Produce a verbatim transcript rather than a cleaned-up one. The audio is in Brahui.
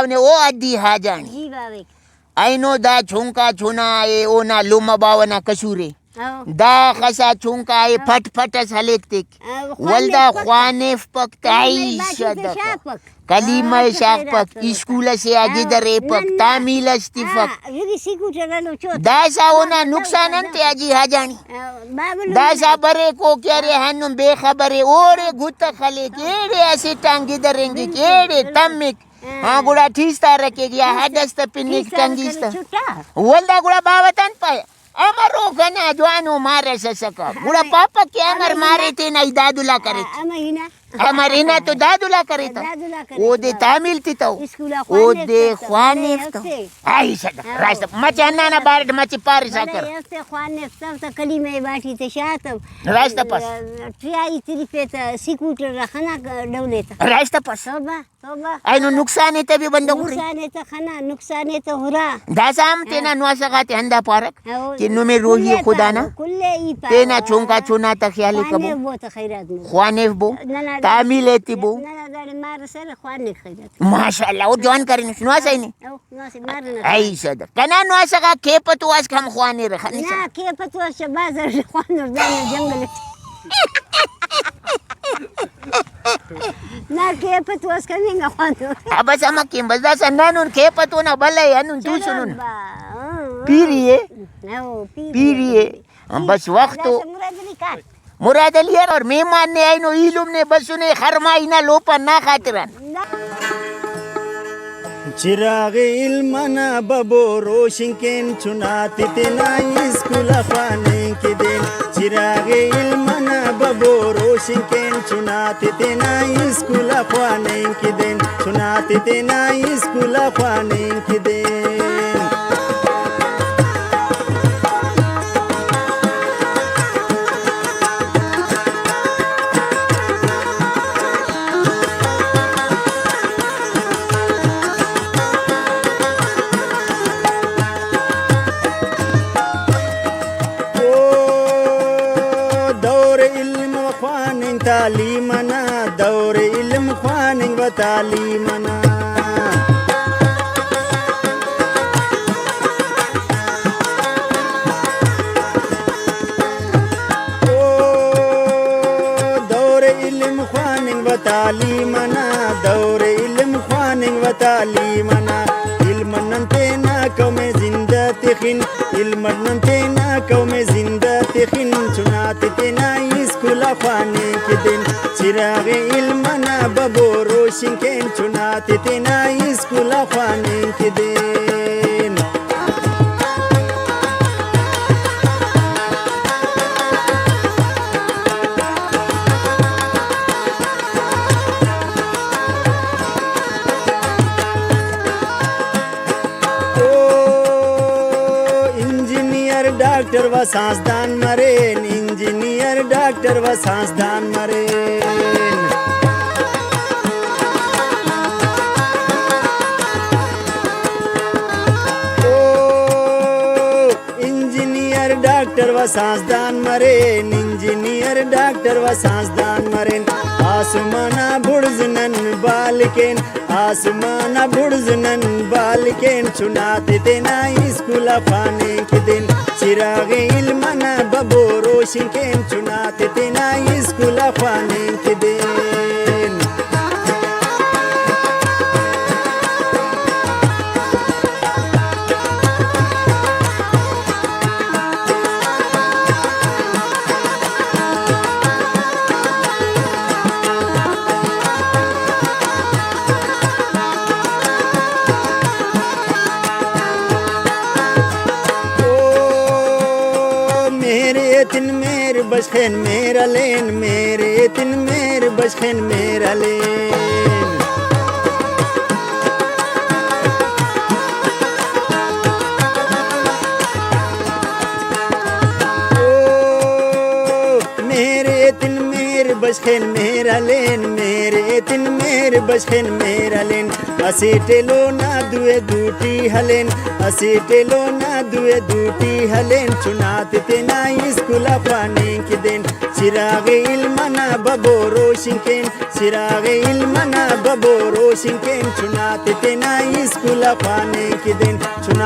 نے او حدی حاجانی۔ جی باوے۔ اینو دا چنکا چنا ءِ، اونا لمہ باوہ نا قصور ءِ۔ ہاں۔ دا خسا چنکا ءِ، ہاں۔ پھٹ پھٹ اس ہلیک تیک۔ ہاں، ولدا خوانفپک۔ خوانفپک تہ، کلیمہ ای باٹی تہ صدقہ۔ شاغپک۔ کلیمہ ای ہاں، شاغپک، خیرات کرو۔ اسکول اسے آ، ہاں، گدریپک، نن، نن۔ تعمیل اس تفک۔ ہاں، رگی سیکوٹر ہلو چو۔ داسا اونا نقصان انتے حاجی حاجانی۔ ہاں، بابل داسا بریک او کہ ارے ہنون بے خبر ءِ، اوڑے گتہ خلیک، ایڑے اسٹ آن گدرینگک، بالکل، ایڑے بالکل۔ تمک۔ ہاں، گڑا ٹھیس تارہ کیک یا ہڈ اس تہ پنک، ٹھیس تارہ ٹنگیس تہ۔ ولدا گڑا باوہ تان پائے، امر او کنا جوانو مار اس اسکہ۔ گڑا پاپک کہ امر مارے تینا ای دادلا کریٹ۔ امر ہنا۔ امر ہنا تو دادلا کریٹ۔ دادلا کریٹ۔ اودے تعمیل تتو۔ اسکولا اودے خوانفک تہ۔ خوانفک تہ۔ بلے ایسے۔ آئی صدق، ہاں۔ راست۔ مچہ ہندانا بارٹ مچہ پارسا کر۔ بلے ایسے خوانفک تہ، تہ کلیمہ باٹی تہ شاغتو۔ راست پس۔ ٹرائی ترپے تہ سیکوٹر را خنا ڈولے تہ۔ راست پس۔ توبہ۔ توبہ۔ اینو نقصان ءِ تبی بندغ ہُرے۔ نقصان ءِ تہ خنا، نقصان ءِ تہ ہُرا۔ داسا ہم تینا، ہاں۔ نواسہ غاتے ہندا پارک، ہاں، کہ نمے روہی کل ءِ خدا پارو، نا کل ءِ ای پارو۔ تینا چنکا چنا تا خیال ءِ کبو۔ خوانفبو تہ خیرات مبو۔ خوانفبو۔ ننا داڑے، تعمیل ایتبو۔ ننا داڑے مار سر خوانک خیرات۔ ماشاءاللہ، او جوان کرینس، نواسہ ای نے۔ او، نواسہ مار نہ۔ ای صدر۔ کنا نواسہ غاک کیپ تو اسک ہم خوانرہ خنسا۔ نا، کیپ تو اس بازار خوانر دانا جنگل۔ نا، کیپ تو اس کننگا خوانو۔ آ، بس ہمہ کین بس داسہ ہندانن کیپ تو نا بلہ ءِ ہندن چلو توسنن۔ با، ہاں، ہاں۔ پیری ءِ۔ ہاں، پیری پیری ءِ۔ ءِ۔ ہاں، بس وخت تو۔ داسہ مراد علی کار۔ مراد علی یار اور مہمان نے اینو ایلم نے بسنے خرمائی نا لوپا نا خاطران۔ نا۔ چراغ علم انا ببو روشن کین، چناتے تینا اسکول آ خواننگ کدین۔ چراغ علم انا ببو روشن کین، چناتے تینا اسکول آ خواننگ کدین۔ چناتے تینا اسکول آ خواننگ کدین۔ او دور علم و خواننگ تعلیم انا، دور علم خواننگ و تعلیم انا۔ او دور علم خواننگ و تعلیم انا، دور علم خواننگ و تعلیم انا۔ علم اٹ نن تینا قوم ءِ زندہ تخن، علم اٹ نن تینا قوم ءِ زندہ تخن۔ چناتے تینا اسکول آ خواننگ کدین۔ چراغ علم انا ببو روشن کین، چناتے تینا اسکول آ خواننگ کدین۔ او انجینئر، ڈاکٹر و سائنسدان مرین، انجینئر، ڈاکٹر و سائنسدان مرین۔ او انجینئر، ڈاکٹر و سائنسدان مرین، انجینئر، ڈاکٹر و سائنسدان مرین۔ آسمان آ بڑز نن بال کین، آسمان آ بڑز نن بال کین۔ چناتے تینا اسکول آ خواننگ کدین۔ چراغ علم انا ببو روشن کین، چناتے تینا اسکول آ خواننگ کدین۔ او مہر ایتن مہر بشخین مہر ہلین، مہر ایتن مہر بشخین مہر ہلین۔ او مہر ایتن مہر بشخین مہر ہلین، مہر ایتن مہر بشخین مہر ہلین۔ اسٹ ایلو نا دوئے دوٹی ہلین، اسٹ ایلو نا دوئے دوٹی ہلین۔ چناتے تینا اسکول آ خواننگ کدین، چراغ علم انا ببو روشن کین، چراغ علم انا ببو روشن کین۔ چناتے تینا پانے کہ دین چنا